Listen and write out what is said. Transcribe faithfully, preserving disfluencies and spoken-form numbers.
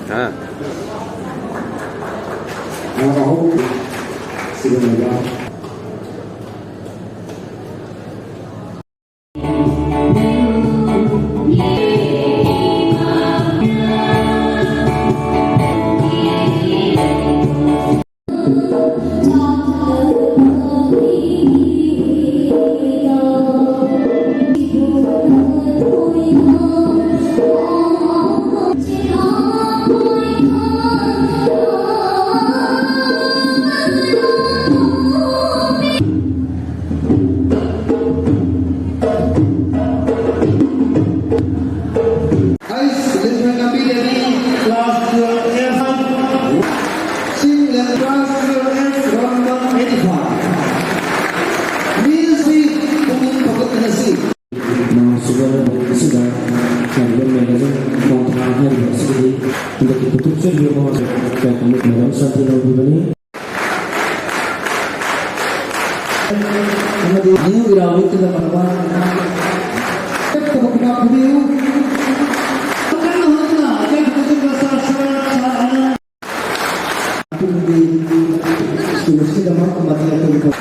ꯍꯥ? Ace Lithuania Lady, class twelve F, Singlet, class twelve F, round number eighty-five. ꯃꯤꯁꯤ ꯄꯨꯛꯅꯤꯡ ꯊꯧꯒꯠꯃꯤꯟꯅꯁꯤ꯫ ꯃꯍꯥꯛꯁꯨ ꯑꯁꯤꯗ ꯂꯩꯔꯤꯕ ꯃꯦꯒꯥꯖꯤꯟ ꯀꯣꯟꯊꯥ ꯍꯥꯏꯔꯤꯕ ꯑꯁꯤꯒꯤꯗꯤ ꯍꯟꯗꯛꯀꯤ ꯄꯨꯊꯣꯛꯆꯔꯤꯕ ꯃꯍꯥꯛꯁꯨ ꯀꯌꯥ ꯃꯦꯗꯥꯝ ꯁꯥꯟꯇꯤ ꯂꯧꯕꯤꯕꯅꯤ꯫ ꯑꯃꯗꯤ ꯅ꯭ꯌꯨ ꯏꯔꯥ ꯋꯤꯛꯇ ꯂꯥꯛꯄ ꯀꯞꯇꯕ ꯈꯨꯕꯥꯛ ꯈꯨꯕꯤꯌꯨ꯫ ꯑꯀꯟꯕ ꯍꯣꯠꯅ ꯑꯀꯟꯕ ꯈꯨꯗꯤꯡꯃꯛ ꯁꯥ ꯁꯥ ꯁꯥ ꯑꯅ ꯁ꯭ꯀꯨꯜ ꯑꯁꯤꯒꯤꯗꯃꯛ ꯑꯃꯗꯤ ꯑꯩꯈꯣꯏꯒꯤ